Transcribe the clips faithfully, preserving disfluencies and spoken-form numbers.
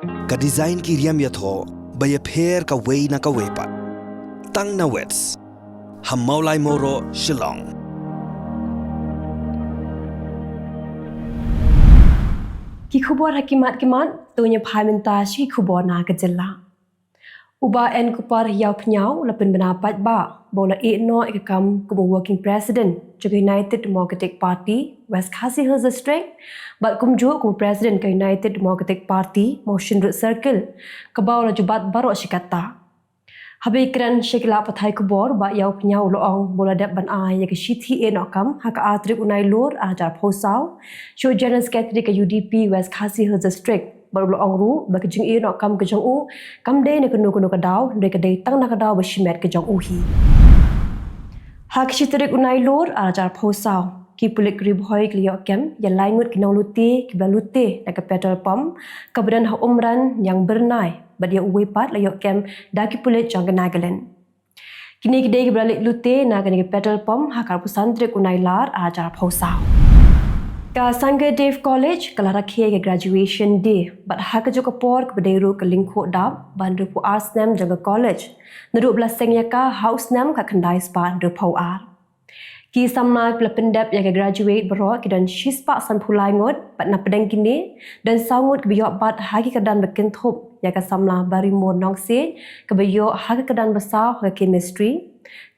Ka design ki riam ïathoh ba ïapher kawei na kawei pat. Tang na Wits ha Mawlai Mawroh, Shillong. Ki khubor ha ki mat ki mat, to ngin ïa phai mynta sha ki khubor na ka jylla. U Bah N Kupar Ïawphniaw u la pynbna paidbah ba u la ïeh noh ïa ka kam kum u Working President jong ka United Democratic Party West Khasi Hills District bad kumjuh kum u President ka United Democratic Party Mawshynrut Circle, kaba u la ju bat baroh shi katta. Haba ïakren sha ki lad pathai khubor, Bah Ïawphniaw u la ong ba u la dep ban ai ïa ka shithi ïeh noh kam ha ka ar tarik u Nailur ar hajar arphew saw sha u General Secretary ka U D P West Khasi Hills District. Bad u la ong ruh ba ka jingïeh noh kam ka jong u kam dei na kano kano ka daw, hynrei ka dei tang na ka daw ba shimet ka jong u hi. Ha ka shi tarik u Nailur ar hajar arphew saw, ki pulit ka Ri Bhoi ki la ïoh kem ïa lai ngut ki nonglute kiba la lute na ka petrol pump kaba don ha Umran, Niang Byrnai, bad ïa uwei pat la ïoh kem da ki pulit jong ka Nagaland. Kine ki dei kiba la leit lute na kane ka petrol pump ha ka arphew san tarik u Nailar ar hajar arphew saw. Ka Sangha Dev College ka la rakhe ïa ka graduation day bad ha kajuh ka por kaba dei ruh ka lyngkhuh dap ba hynriewphew ar snem jong ka college, naduh ba la seng ïa ka ha u snem khatkhyndai spah hynriewphew ar. Ki samla kiba la pyndep ïa ka graduate baroh ki don shispah sanphew lai ngut bad na pdeng kine don saw ngut kiba ïoh bat ha ki kyrdan ba kynthup ïa ka samla Barimur Nongsiej kaba ïoh ha ka kyrdan ba saw ha ka Chemistry,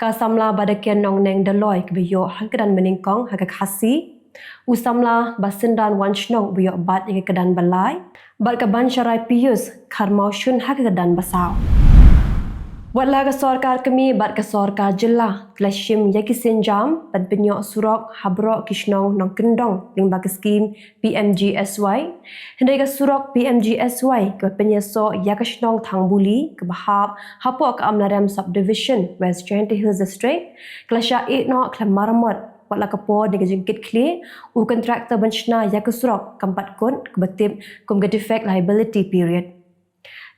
ka samla Badakian Nongneng Dolloi kaba ïoh ha ka kyrdan ba nyngkong ha ka Khasi, u samla Basynran Wanshnong uba ïoh bat ïa ka kyrdan ba lai, bad ka Bansharai Pius Kharmawshun ha ka kyrdan ba saw. Watla ka sorkar kmie bad ka sorkar jylla ki la shim ïa ki sienjam ban pynïoh surok ha baroh ki shnong nongkyndong lyngba ka skhim P M G S Y, hynrei ka surok P M G S Y kaba pynïasoh ïa ka shnong Thangbuli kaba hap hapoh ka Amlarem Subdivision, West Jaintia Hills District, ka la shah ïeh noh khlem maramot, watla ka por ne ka jingkitkhlieh, u contractor ban shna ïa ka surok kam pat kut, kaba tip kum ka defect liability period.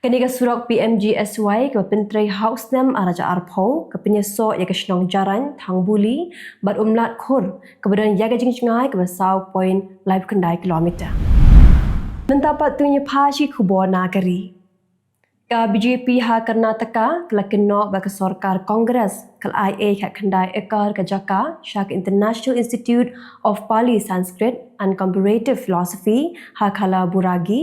Kane ka surok P M G S Y kaba pyntrei ha u snem ar hajar arphew ka pynïasoh ïa ka shnong Jarain Thangbuli bad Umlad Khur kaba don ïa ka jingjngai kaba saw point laiphew khyndai kilometer. Mynta pat to ngin ïa phai sha ki khubor na ka ri. Ka B J P ha Karnataka ka la kynnoh ba ka sorkar Congress ka la ai ei khatkhyndai ekar ka jaka sha ka International Institute of Pali Sanskrit and Comparative Philosophy ha Kalaburagi,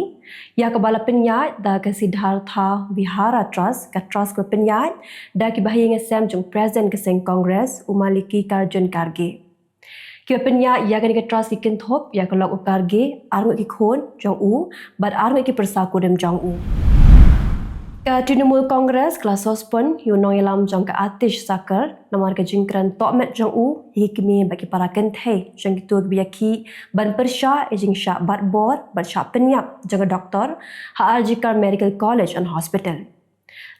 ïa kaba la pynïaid da ka Siddhartha Vihara Trust, ka trust kaba pynïaid da ki bahaïing hasem jong u President ka seng Congress, u Mallikarjun Kharge. Kiba pynïaid ïa kane ka trust ki kynthup ïa ka lok u Kharge, arngut ki khun jong u bad arngut ki pyrsa kurim jong u. Ka Trinamool Congress ka la suspend ïa u nongïalam jong ka Atish Sagar namar ka jingkren tohmet jong u ïa ki kmie bad ki para kynthei jong kito kiba ïakhih ban pyrshah ïa jingshah bat bor bad shah pynïap jong ka doktor ha R G Kar Medical College and Hospital.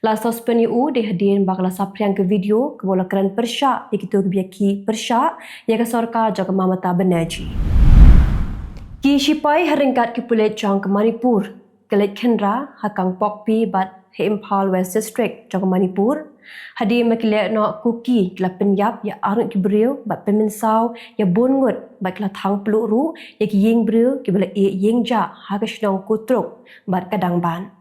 La suspend ïa u dei hadien ba ka la saphriang ka video kaba u la kren pyrshah ïa kito kiba ïakhih pyrshah ïa ka sorkar jong ka Mamata Banerjee. Ki shipai ha ryngkat ki pulit jong ka Manipur ki la leit khynra ha Kangpokpi bad ha Imphal West District jong ka Manipur, hadien ba ki lehnoh Kuki ki la pynïap ïa arngut ki briew bad pynmynsaw ïa bun ngut bad ki la thang pluh ruh ïa ki ïing briew kiba la ïeh ïeng jah ha ka shnong Kutruk bad ka Dangban.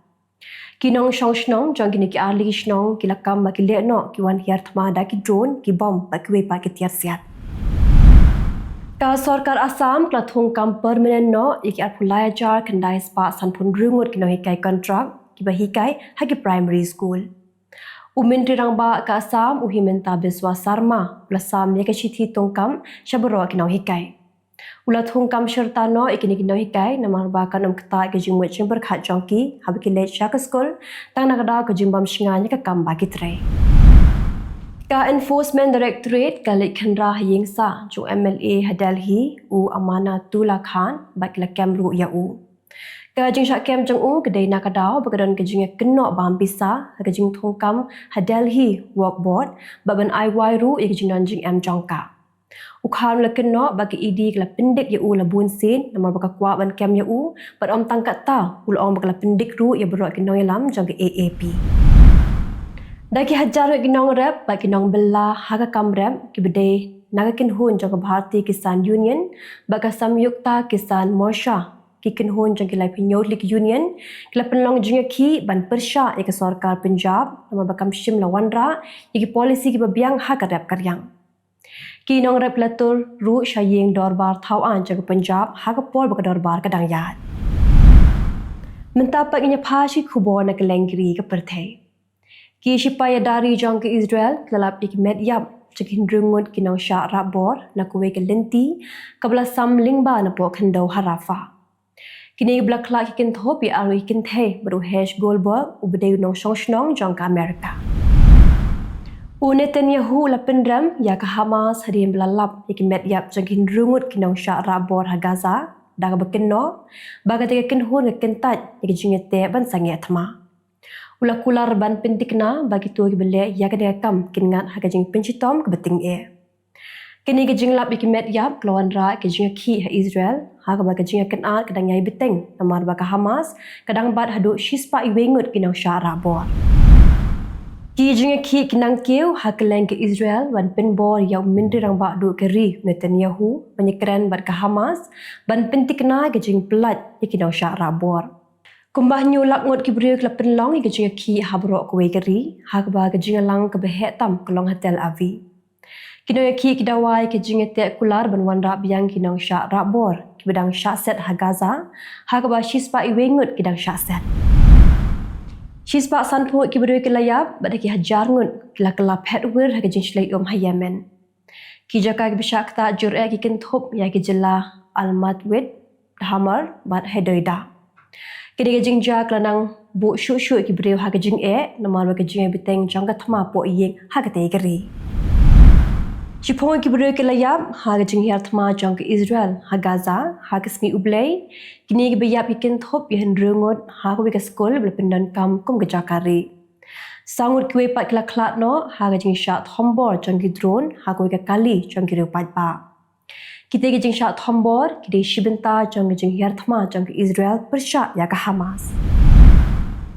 Ki nongshong shnong jong kine ki arliang shnong ki la kam ba ki lehnoh ki wan hiar thma da ki drone, ki bom bad kiwei pat ki tiar siat. Ka sorkar Assam ka la thung kam permanent noh ïa ki arphew lai hajar khyndai spah sanphew hynriew ngut ki nonghikai kontrak kiba hikai ha ki primary school. U Myntri Rangbah ka Assam u Himanta Biswa Sarma u la sam ïa ka shithi thung kam sha baroh ki nonghikai. U la thung kam shirta noh ïa kine ki nonghikai namar ba kan ym ktah ïa ka jingmut jingpyrkhat jong ki haba ki leit sha ka skul, tang na ka daw ka jingbym shngaiñ ïa ka kam ba ki trei. Ka Enforcement Directorate ka leit khynra ha ïingsah jong u M L A ha Delhi, u Amanatullah Khan, bad ki la kem ruh ïa u. Ka jingshah kem jong u ka dei na ka daw ba ka don ka jingïakynnoh bam pisa ha ka jingthung kam ha Delhi Waqf Board bad ban ai wai ruh ïa ka jingdon jingem jong ka. U Khan u la kynnoh ba ka E D ka la pyndik ïa u la bun sien namar ba ka kwah ban kem ïa u, bad ym tang katta, u la ong ba ka la pyndik ruh ïa baroh ki nongïalam jong ka A A P. Da ki hajar ngut ki nongrep bad ki nongbylla ha ka kam rep kiba dei na ka kynhun jong ka Bharatiya Kisan Union bad ka Samyukta Kisan Morcha, Ki kynhun jong ki laiphew hynñiew tylli ki union ki la pynlong jingïakhih ban pyrshah ïa ka sorkar Punjab namar ba kam shym la wanrah ïa ki policy kiba biang ha ka rep ka riang. Ki nongrep ki la tur ruh sha ïing dorbar thaw aiñ jong ka Punjab ha ka por ba ka dorbar ka dang ïaid. Mynta pat ngin ïa phai sha ki khubor na kylleng ki ri ka pyrthei. Ki shipai ïada ri jong ka Israel ki la lap ïa ki met ïap jong ki hynriew ngut ki nongshah rah bor na kawei ka lynti kaba la sam lyngba napoh khyndew ha Rafah. Kine kiba la khlad ki kynthup ïa arngut ki kynthei bad u Hersh Goldberg uba dei u nongshong shnong jong ka Amerika. U Netanyahu u la pynrem ïa ka Hamas hadien ba la lap ïa ki met ïap jong ki hynriew ngut ki nongshah rah bor ha Gaza da kaba kynnoh ba katei ka kynhun ka kyntait ïa ka jingïateh ban sangeh thma. U la kular ban pynthikna ba kito kiba leh ïa kane ka kam kin ngat ha ka jingpynshitom kaba tyngeh. Kane ka jinglap ïa ki met ïap ka la wanrah ka jingïakhih ha Israel ha kaba ka jingïakynad ka dang ïai bteng namar ba ka Hamas ka dang bat haduh shispah wei ngut ki nongshah rah bor. Ki jingïakhih ki nang kiew ha kylleng ka Israel ban pynbor ïa u Myntri Rangbah Duh ka ri Netanyahu ban ïakren bad ka Hamas ban pynthikna ka jingpyllait ïa ki nongshah rah bor. Kumba hynñiew lak ngut ki briew ki la pynlong ïa ka jingïakhih ha baroh kawei ka ri ha kaba ka jingïalang kaba heh tam ka long ha Tel Aviv. Ki nongïakhih ki dawa ïa ka jingïateh kular ban wanrah biang ki nongshah rah bor kiba dang shah set ha Gaza ha kaba shispah wei ngut ki dang shah set. Shispah sanphew ngut ki briew ki la ïap bad da ki hajar ngut ki la kylla phet wir ha ka jingshlei um ha Yemen. Ki jaka kiba shah ktah jur eh ki kynthup ïa ki jylla Al-Mawdih, Dhamar bad Hodeidah. Kane ka jingjia ka la nang buh shuh shuh ki briew ha ka jingeh namar ba ka jingïabteng jong ka thma poh ïing ha katei ka ri. Shiphew ngut ki briew ki la ïap ha ka jinghiar thma jong ka Israel ha Gaza ha ka sngi U Blei. Kine kiba ïap ki kynthup ïa hynriew ngut ha kawei ka skul ba la pyndonkam kum ka jaka rieh. Saw ngut kiwei pat ki la khlad noh ha ka jingshah thombor jong ki drone ha kawei ka kali jong ki riew paidbah. Kitei ki jingshah thombor ki dei shi bynta jong ka jinghiar thma jong ka Israel pyrshah ïa ka Hamas.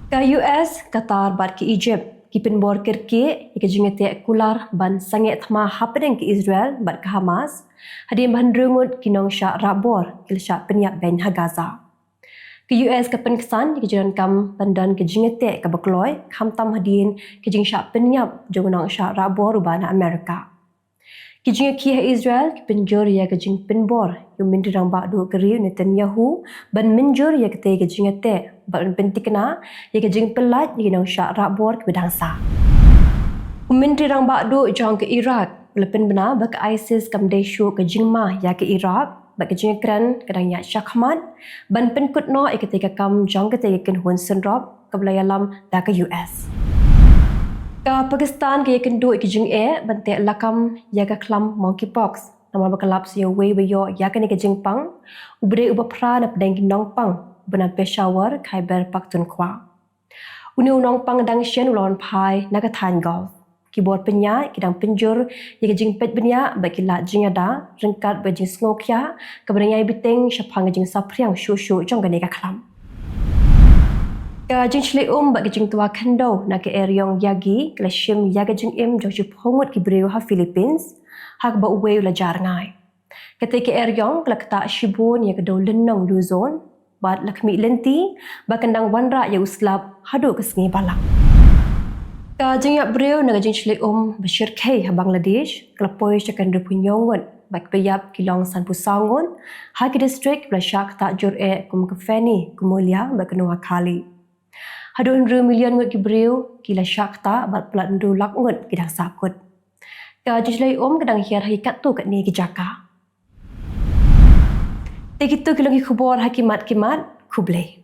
Ka U S, Qatar bad ka Egypt ki pynbor kyrkieh ïa ka jingïateh kular ban sangeh thma hapdeng ka Israel bad ka Hamas hadien ba hynriew ngut ki nongshah rah bor ki la shah pynïap beiñ ha Gaza. Ka U S ka pynksan ïa ka jingdonkam ban don ka jingïateh kaba kloi khamtam hadien ka jingshah pynïap jong u nongshah rah bor uba na Amerika. Ki jingïakhih ha Israel ki pynjur ïa ka jingpynbor ïa u Myntri Rangbah Duh ka ri u Netanyahu ban mynjur ïa katei ka jingïateh bad ban pynthikna ïa ka jingpyllait ïa ki nongshah rah bor kiba dang sah. U Myntri Rangbah Duh jong ka Iraq u la pynbna ba ka ISIS kam dei shuh ka jingma ïa ka Iraq bad ka jingkren ka dang ïaid shakhmat ban pynkut noh ïa katei ka kam jong katei ka kynhun synrop kaba la ïalam da ka U S. Ka Pakistan ka ïakynduh ïa ka jingeh ban teh lakam ïa ka khlam monkeypox namar ba ka lap sa ïa uwei uba ïoh ïa kane ka jingpang uba dei uba phra na pdeng ki nongpang uba na Peshawar, Khyber Pakhtunkhwa. Une u nongpang dang shen u la wan phai na ka thaiñ golf. Ki bor pynïaid ki dang pynjur ïa ka jingpeit bniah bad ki lad jingïada ryngkat bad jingsngewkhia kaba dang ïai bteng shaphang ka jingsaphriang shuh shuh jong kane ka khlam. Ka jingshlei um bad ka jingtwa khyndew na ka eriong Yagi ka la shim ïa ka jingim jong shiphew ngut ki briew ha Philippines ha kaba uwei u la jah rngai. Katei ka eriong ka la ktah shibun ïa ka dewlynnong Luzon bad la khmih lynti ba kan dang wanrah ïa u slap haduh ka sngi Balang. Ka jingïap briew na ka jingshlei um ba shyrkhei ha Bangladesh ka la poi sha ka hynriewphew hynñiew ngut bad kiba ïap ki long sanphew saw ngut ha ki distrik ba la shah ktah jur eh kum ka Feni, ka Mulia bad ka Noakhali. Haduh hynriew million ngut ki briew ki la shah ktah bad palat hynriew lak ngut ki dang sahkut. Ka jingshlei um ka dang hiar ha ki katto katne ki jaka. Te kito ki long ki khubor ha ki mat ki mat. Khublei.